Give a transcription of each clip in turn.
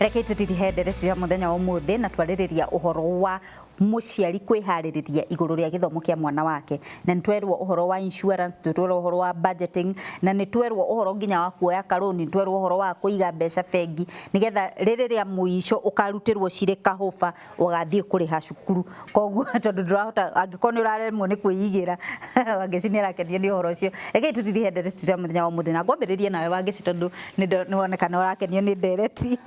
Reke tũtirihe ndereti ya mũthenya wa ũmũthĩ na twarĩrĩria ũhoro wa mũciari kwĩharĩrĩria igũrũ rĩa gĩthomo kĩa mwana wake, na nĩ twerwo ũhoro wa insurance, twerwo ũhoro wa budgeting, na nĩ twerwo ũhoro nginya wa kuoya karũni, nĩ twerwo ũhoro wa kũiga mbeca bengi nĩgetha rĩrĩ rĩa mũico ũkarutĩrwo cirĩ kahũba ũgathiĩ kũrĩha cukuru. Koguo tondũ ndũrahota, angĩkorwo nĩ ũraremwo nĩ kwĩigĩra. Wangeci nĩ arakenio nĩ ũhoro ũcio. Rekei tũtirihe ndereti ya mũthenya wa ũmũthĩ, na ngwambĩrĩria nawe Wangeci, tondũ nĩ woneka nĩ ũrakenio nĩ ndereti.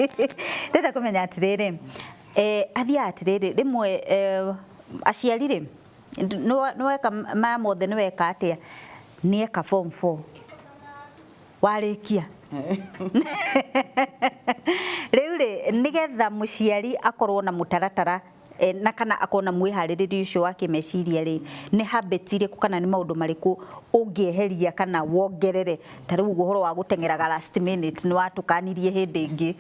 Ndĩrenda kũmenya atĩrĩrĩ, athiaga atĩrĩrĩ, rĩmwe aciari rĩ, nĩ weka maya mothe, nĩ weka atĩa, nĩ eka form 4 warĩkia rĩu rĩ, nĩgetha mũciari akorwo na mũtaratara na kana akorwo na mwĩharĩrĩria ũcio wa kĩmeciria rĩ, nĩ habits irĩkũ kana nĩ maũndũ marĩkũ ũngĩeheria kana wongerere? Ta rĩu ũguo ũhoro wa gũteng'eraga last minute nĩ watũkanirie hĩndĩ ĩngĩ.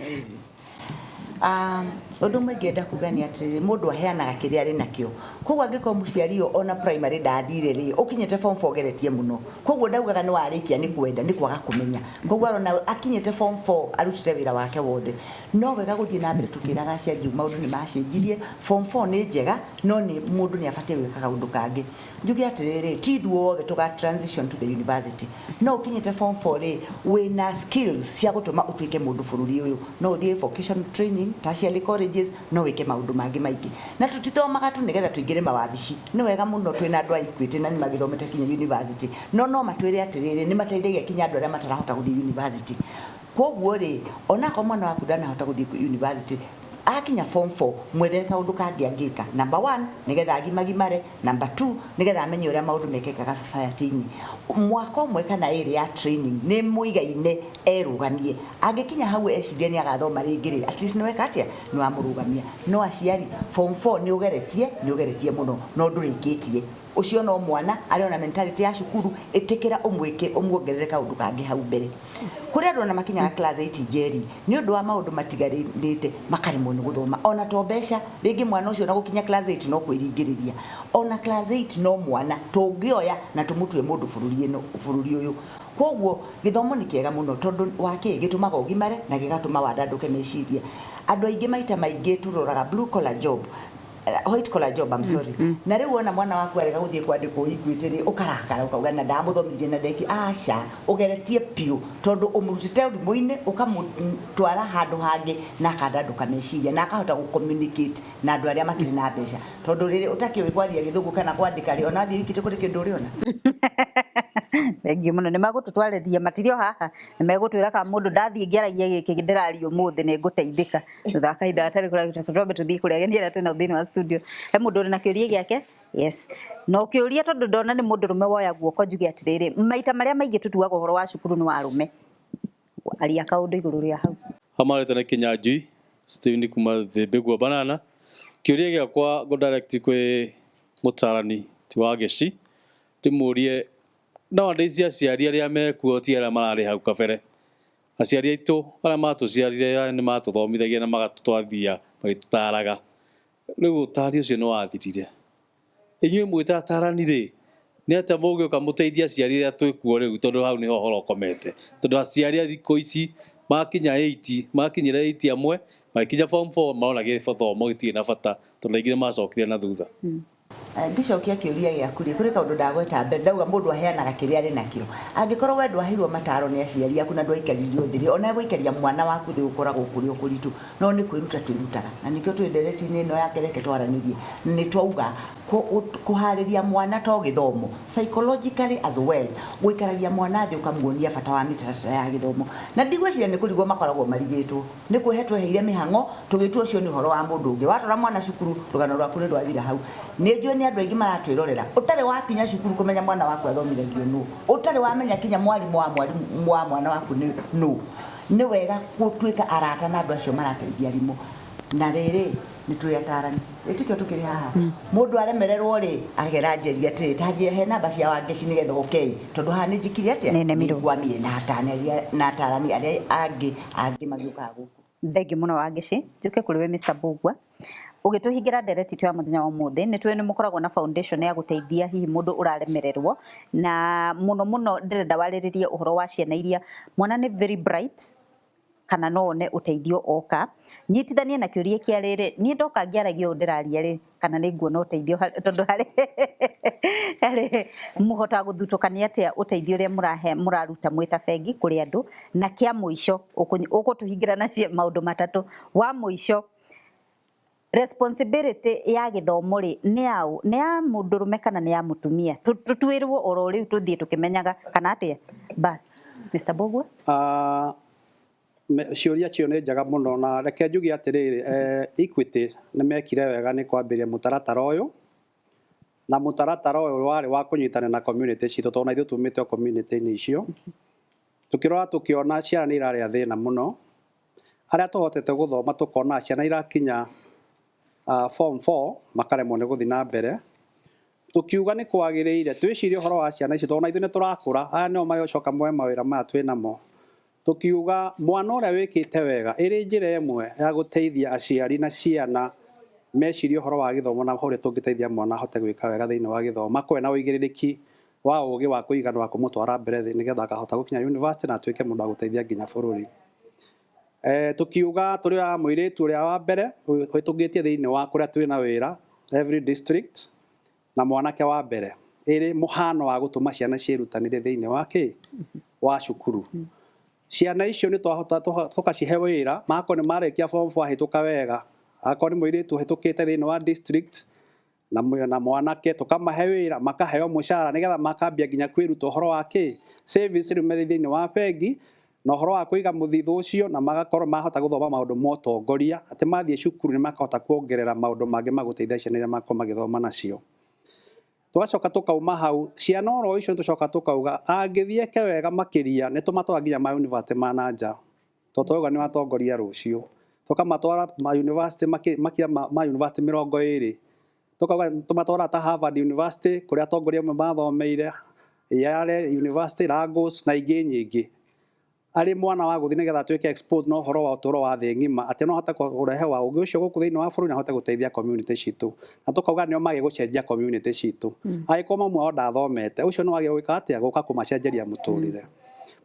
Ũndũ ũmwe ingĩenda kuga nĩ atĩrĩrĩ, mũndũ aheanaga kĩrĩa arĩ nakĩo. Koguo angĩkorwo mũciari ũyũ ona primary ndathire rĩ, ũkinyĩte form 4 ũgeretie mũno. Koguo ndaugaga nĩ warĩkia nĩ kwenda, nĩ kwaga kũmenya. Koguo arona akinyĩte form 4 arutĩte wĩra wake wothe. No wega gũthiĩ na mbere tũkĩraga aciari rĩu maũndũ nĩ macenjirie, form 4 nĩ njega, no nĩ mũndũ nĩ abatiĩ gwĩka kaũndũ kangĩ. Njuge atĩrĩrĩ, ti ithuothe tũga transition to the university. No ũkinyĩte form 4 rĩ, wĩna skills cia gũtũma ũtuĩke mũndũ bũrũri ũyũ. No ũthiĩ vocational training, tertiary colleges, no wĩke maũndũ mangĩ maingĩ. Na tũtithomaga tu nĩgetha tũingĩre mawabici. Nĩ wega mũno twĩna andũ a Equity na nĩ magĩthomete kinya university. No matwĩre atĩrĩrĩ, nĩ mateithagia kinya andũ arĩa matarahota gũthiĩ university. Koguo rĩ, onakorwo mwana waku ndanahota gũthiĩ university, akinya form 4 mwethere kaũndũ kangĩ angĩka. Number 1, nĩgetha agimagimare. Number 2, nĩgetha amenye ũrĩa maũndũ mekĩkaga society-inĩ. Mwaka ũmwe kana ĩrĩ ya training nĩ mũigaine erũgamie. Angĩkinya hau ecirie nĩ agathoma rĩngĩ rĩ, at least nĩ weka atĩa? Nĩ wamũrũgamia. No aciari, form 4 nĩ ũgeretie, nĩ ũgeretie mũno, no ndũrĩkĩtie. Ũcio no mwana arĩ ona mentality ya cukuru, ĩtĩkĩra ũmwĩke, ũmuongerere kaũndũ kangĩ hau mbere. Kũrĩ andũ ona makinyaga class 8 njeri nĩ ũndũ wa maũndũ matiganĩte makaremwo nĩ gũthoma, ona to mbeca. Rĩngĩ mwana ũcio ona gũkinya class 8 no kwĩringĩrĩria. Ona class 8 no mwana tũngĩoya na tũmũtue mũndũ bũrũri ĩno, bũrũri ũyũ. Koguo gĩthomo nĩ kĩega mũno, tondũ wa kĩ gĩtũmaga ũgimare na gĩgatũma wandandũke meciria. Andũ aingĩ maita maingĩ tũroraga blue collar job, white collar job, I'm sorry. Na rĩu wona mwana waku arega gũthiĩ kwandĩkwo Equity rĩ, ũkarakara ũkauga na ndamũthomithirie na ndeki. Aca, ũgeretie biũ, tondũ ũmũrutĩte ũrimũ-inĩ ũkamũtwara handũ hangĩ na akandandũka meciria na akahota gũ communicate na andũ arĩa makĩrĩ na mbeca. Tondũ rĩrĩ ũtakĩũĩ kwaria Gĩthũngũ kana kwandĩka rĩ, ona wathiĩ Equity kũrĩ kĩndũ ũrĩona. Thengiũ mũno. Nĩ magũtũtwarĩria, matirĩ o haha, nĩ megũtwĩra kana mũndũ ndathiĩ ngĩaragia gĩkĩ ndĩraria ũmũthĩ nĩ ngũteithĩka thutha wa kahinda gatarĩ kũraihu. Twambe tũthiĩ kũrĩa ageni arĩa twĩnao thĩinĩ wa studio. He mũndũ ũrĩ na kĩũria gĩake? Yes, no kĩũria, tondũ ndona nĩ mũndũrũme woya guoko, njuge atĩrĩrĩ, maita marĩa maingĩ tũtuaga ũhoro wa cukuru nĩ wa arũme. Aria kaũndũ igũrũ rĩa hau. Hamarĩte nĩ Kinyanjui Steven kuma Thĩmbĩgua Banana. Kĩũria gĩakwa ngũ direct kwĩ mũtarani ti wa Gĩci, ndĩmũrie, nowadays aciari arĩa mekuo ti arĩa mararĩ hau kabere. Aciari aitũ arĩa matũciarire nĩ matũthomithagia na magatũtwarithia magĩtũtaraga. Rĩu ũtari ũcio nĩ wathirire. Inyuĩ mwĩta atarani rĩ, nĩ atĩa mũngĩũka mũteithie aciari arĩa twĩkuo rĩu? Tondũ hau nĩho ũhoro ũkomete, tondũ aciari a thikũ ici makinya 8, makinyĩra 8, amwe magĩkinya form 4 marona gĩthomo gĩtirĩ na bata, tondũ aingĩ nĩ macokire na thutha. Ngĩcokia kĩũria gĩaku rĩ, kũrĩ kaũndũ ndagweta mbere, ndauga mũndũ aheanaga kĩrĩa arĩ nakĩo. Angĩkorwo we ndwaheirwo mataro nĩ aciari aku na ndwaikaririo thĩ rĩ, ona gũikaria mwana waku thĩ gũkoragwo kũrĩ o kũritũ. No nĩ kwĩruta twĩrutaga, na nĩkĩo twĩ ndereti-inĩ ĩno ya Reke Twaranĩrie. Nĩ twauga kũharĩria mwana to gĩthomo, psychologically as well, gũikaragia mwana thĩ ũkamuonia bata wa mĩtaratara ya gĩthomo. Na ndigwĩciria nĩ kũrigwo makoragwo marigĩtwo, nĩ kwĩhe tweheire mĩhang'o tũgĩtua ũcio nĩ ũhoro wa mũndũ ũngĩ. Watwara mwana cukuru, rũgano rwaku nĩ rwathira hau. Nĩ njũĩ nĩ andũ aingĩ maratwĩrorera ũtarĩ wakinya cukuru kũmenya mwana waku athomithagio nũ, ũtarĩ wamenya kinya mwarimũ wa mwarimũ wa mwana waku nĩ nũ. Nĩ wega gũtuĩka arata na andũ acio marateithia arimũ. Na rĩrĩ, nĩ tũrĩ atarani, ĩtikĩo tũkĩrĩ haha. Mũndũ aremererwo rĩ, agera Njeri atĩrĩ, ta he namba cia Wangeci nĩgetha ũkei, tondũ haha nĩ njĩkire atĩa? Nĩ nemirwo. Nĩngwamire na atarani arĩa angĩ magĩũkaga gũkũ. Thengiũ mũno Wangeci. Njũke kũrĩ we Mr. Mbugua. Ũgĩtũhingĩra ndereti itũ ya mũthenya wa ũmũthĩ, nĩ tũĩ nĩ mũkoragwo na foundation ya gũteithia hihi mũndũ ũraremererwo, na mũno mũno ndĩrenda warĩrĩrie ũhoro wa ciana iria mwana nĩ very bright. Kana no one ũteithio oka. Nyitithanie na kĩũria kĩa rĩrĩ, niĩ ndoka ngĩaragia ũũ ndĩraria rĩ, kana nĩ nguona ũteithio tondũ harĩ mũhotaga gũthutũkania atĩa ũteithio ũrĩa mũrahe mũraruta mwĩ ta bengi kũrĩ andũ? Na kĩa mũico, ũgũtũhingĩra na maũndũ matatũ. Wa mũico, responsibility ya gĩthomo rĩ, nĩ yaũ? Nĩ ya mũndũrũme kana nĩ ya mũtumia? Tũtuĩrwo oro rĩu tũthiĩ tũkĩmenyaga kana atĩa. Bas, Mr. Mbugua. Ciũria cio nĩ njega mũno, na reke njuge atĩrĩrĩ, Equity nĩ mekire wega nĩ kwambĩrĩria mũtaratara ũyũ, na mũtaratara ũyũ warĩ wa kũnyitanĩra na community citũ, tondũ na ithuĩ tumĩte o community-inĩ icio. Tũkĩrora tũkĩona ciana nĩ irarĩa thĩna mũno, arĩa tũhotete gũthoma tũkona ciana irakinya form 4 makaremwo nĩ gũthiĩ na mbere. Tũkiuga nĩ kwagĩrĩire twĩcirie ũhoro wa ciana ici, tondũ na ithuĩ nĩ tũrakũra, aya nĩo marĩcoka moe mawĩra maya twĩ namo. Tũkiuga mwana ũrĩa wĩkĩte wega, ĩrĩ njĩra ĩmwe ya gũteithia aciari na ciana mecirie ũhoro wa gĩthomo na ũrĩa tũngĩteithia mwana ahote gwĩka wega thĩinĩ wa gĩthomo, akorwo na ũigĩrĩrĩki wa ũgĩ wa kũigana wa kũmũtwara mbere nĩgetha akahota gũkinya university na atuĩke mũndũ wa gũteithia nginya bũrũri. Tukiuga tũrĩ wa mũirĩtu ũrĩa wa mbere ũhĩtũkĩtie thĩinĩ wa kũrĩa twĩna wĩra every district, na mwanake wa mbere, ĩrĩ mũhano wa gũtũma ciana ciĩrutanĩrie thĩinĩ wa kĩ wa cukuru. Ciana icio nĩ twahota tũkacihe wĩra, magakorwo nĩ marĩkia form 4 ahĩtũka wega, akorwo nĩ mũirĩtu ũhĩtũkĩte thĩinĩ wa district na mwanake, tũkamahe wĩra, makaheo mũcara, nĩgetha makambia nginya kwĩruta ũhoro wa kĩ service rĩu marĩ thĩinĩ wa bengi na ũhoro wa kũiga mũthithũ ũcio, na magakorwo mahota gũthoma maũndũ ma ũtongoria, atĩ mathiĩ cukuru nĩ makahota kuongerera maũndũ mangĩ ma gũteithia ciana iria makorwo magĩthoma nacio. Tũgacoka tũkauma hau, ciana oro icio tũcoka tũkauga angĩthiĩ eke wega makĩria, nĩ tũmatwara nginya ma university ma na nja, tondũ tũrauga nĩ watongoria rũciũ. Tũkamatwara ma university makĩria ma university 20, tũkauga tũmatwara ta Harvard University kũrĩa atongoria amwe mathomeire, Yale University, Lagos na ingĩ nyingĩ, arĩ mwana wa gũthiĩ nĩgetha atuĩke exposed na ũhoro wa ũtũũro wa thĩ ng'ima, atĩ no ahote kũrehe wa ũgĩ ũcio gũkũ thĩinĩ wa bũrũri na ahote gũteithia community citũ. Na tũkauga nĩo magĩ gũcenjia community citũ. Angĩkorwo mamu wao ndathomete, ũcio nĩ wagĩ gwĩka atĩa gũka kũmacenjeria mũtũrĩre.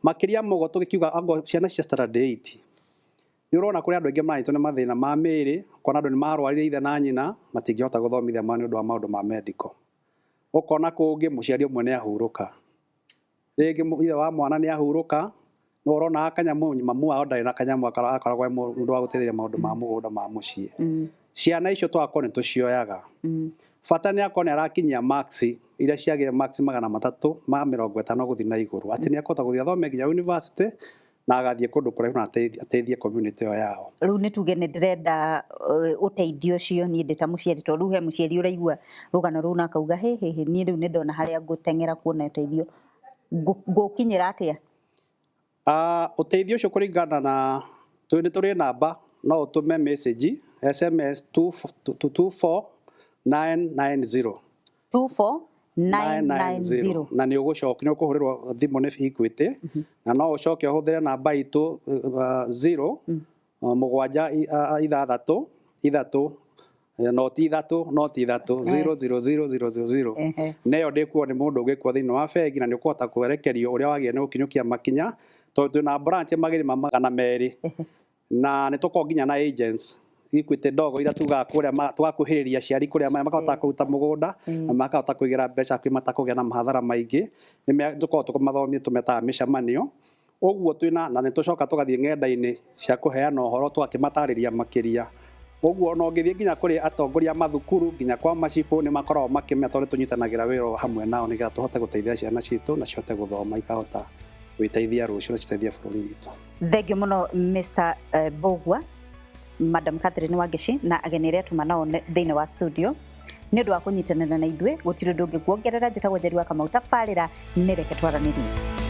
Makĩria mũgo tũgĩkiuga ango ciana cia standard 8, nĩ ũrona kũrĩ andũ aingĩ maranyitwo nĩ mathĩna ma mĩĩrĩ, ũkona andũ nĩ marwarire ithe na nyina, matingĩhota gũthomithia mwana nĩ ũndũ wa maũndũ ma medical. Ũkona kũngĩ mũciari ũmwe nĩ ahurũka, rĩngĩ ithe wa mwana nĩ ahurũka, no ũrona kanyamũ mamu wao ndarĩ na kanyamũ, akoragwo e mũndũ wa gũteithĩrĩria maũndũ ma mũgũnda ma mũciĩ. Ciana icio tũgakorwo nĩ tũcioyaga. Bata nĩ akorwo nĩ arakinyia marks iria ciagĩrĩire, marks 350 gũthiĩ na igũrũ, atĩ nĩ akũhota gũthiĩ athome nginya university na agathiĩ kũndũ kũraihu na ateithie community ĩyo yao. Rĩu nĩ tuge nĩ ndĩrenda ũteithio ũcio niĩ ndĩ ta mũciari, tondũ rĩu he mũciari ũraigua rũgano rũu na akauga, hĩ hĩ hĩ, niĩ rĩu nĩ ndona harĩa ngũteng'era kuona ũteithio. Ngũkinyĩra atĩa? Ũteithio ũcio kũringana na nĩ tũrĩ namba, no ũtũme message SMS to 24990. 24990. Na nĩ ũgũcoka nĩ ũkũhũrĩrwo thimũ nĩ Equity, na no ũcoke ũhũthĩre namba itũ 0 7 6 3 0 0 3 0 0 0 0 0 0. Neyo ndĩkuo nĩ mũndũ ũngĩkuo thĩinĩ wa bengi, na nĩ ũkũhota kwerekerio ũrĩa wagĩrĩire nĩ gũkinyũkia makinya, tondũ twĩna branch magĩrĩ ma 200, na nĩ tũkoragwo nginya na agents Equity ndogo iria tugaga kũrĩa tũgakuhĩrĩria aciari kũrĩa makahota kũruta mũgũnda na makahota kũigĩra mbeca kwĩ matakũgĩa na mahathara maingĩ. Nĩ tũkoragwo tũmathomithia, tũmetaga mĩcemanio ũguo twĩna, na nĩ tũcoka tũgathiĩ ng'enda-inĩ cia kũheana ũhoro, tũgakĩmatarĩria makĩria ũguo. Ona ũngĩthiĩ nginya kũrĩ atongoria a mathukuru, nginya kwa macibũ, nĩ makoragwo makĩmenya, tondũ nĩ tũnyitanagĩra wĩra hamwe nao nĩgetha tũhote gũteithia ciana citũ na cihote gũthoma, ikahota gwĩteithia rũciũ na citeithie bũrũri witũ. Thank you mũno, Mr. Mbugua, Madam Catherine Wangeci na ageni arĩa tuma nao thĩinĩ wa studio nĩ ũndũ wa kũnyitanĩra na ithuĩ. Gũtirĩ ũndũ ũngĩ kuongerera. Njĩtagwo Njeri wa Kamau, tabarĩra nĩ Reke Twaranĩrie.